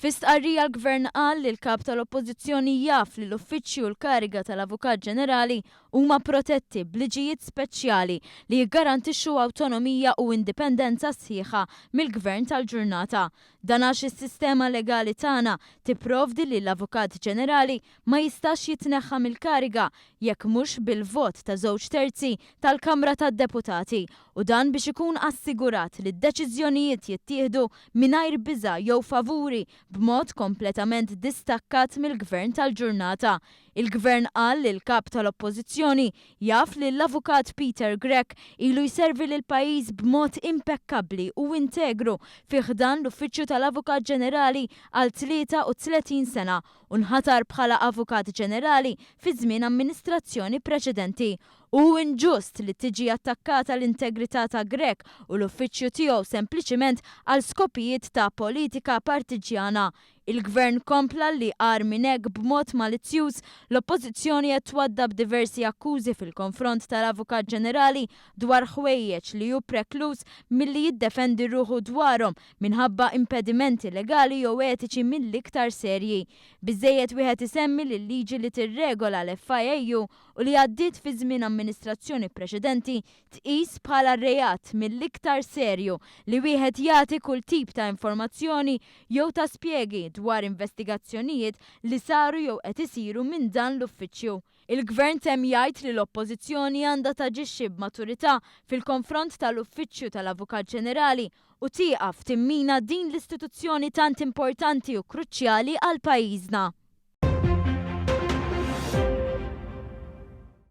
Fi stqarrija l-Gvern qal li l-Kap tal-Oppożizzjoni jaf li l-uffiċċju u l-kariga tal-Avukat Ġenerali huma protetti b'liġijiet speċjali li jiggarantixxu awtonomija u indipendenza sħiħa mill-Gvern tal-ġurnata. Dan għax is-sistema legali tagħna tipprovdi li l-Avukat Ġenerali ma jistax jitneħħa mill-kariga jekk mhux bil-vot ta' żewġ terzi tal-Kamra tad-Deputati u dan biex ikun assigurat li d-deċiżjonijiet jittieħdu mingħajr biża' jew favuri b'mod kompletament distakkat mill-Gvern tal-ġurnata. Il-Gvern qal li l-Kap tal-Oppożizzjoni jaf li l-Avukat Peter Grech ilu jservi lill-pajjiż b'mod impekkabbli u integru fi ħdan l-Uffiċċju tal-Avukat Ġenerali għal 33 sena u nħatar bħala Avukat Ġenerali fi żmien amministrazzjoni preċedenti. Hu inġust li tiġi attakkata l-integrità ta' Grech u l-uffiċċju tiegħu sempliċiment għal skopijiet ta' politika partiġġjana. Il-Gvern kompla li agħar minn hekk b'mod malizzjuż l-Oppożizzjoni qed twaddab diversi akkużi fil-konfront tal-Avukat Ġenerali dwar ħwejjeġ li hu prekluż milli jiddefendi ruħu dwarhom minħabba impedimenti legali jew etiċi mill-iktar serji. Biżżejjed wieħed isemmi li l-liġi li tirregola l-FIAU u li għaddiet fi żmien amministrazzjoni preċedenti tqis bħala reat mill-iktar serju li wieħed jagħti kull tip ta' informazzjoni jew ta' spjegi dwar investigazzjonijiet li saru jew qed isiru minn dan l-uffiċċju. Il-Gvern temm jgħid li l-Oppożizzjoni għandha taġixxi b'maturità fil-konfront tal-Uffiċċju tal-Avukat Ġenerali u tieqaf timmina din l-istituzzjoni tant importanti u kruċjali għal pajjiżna.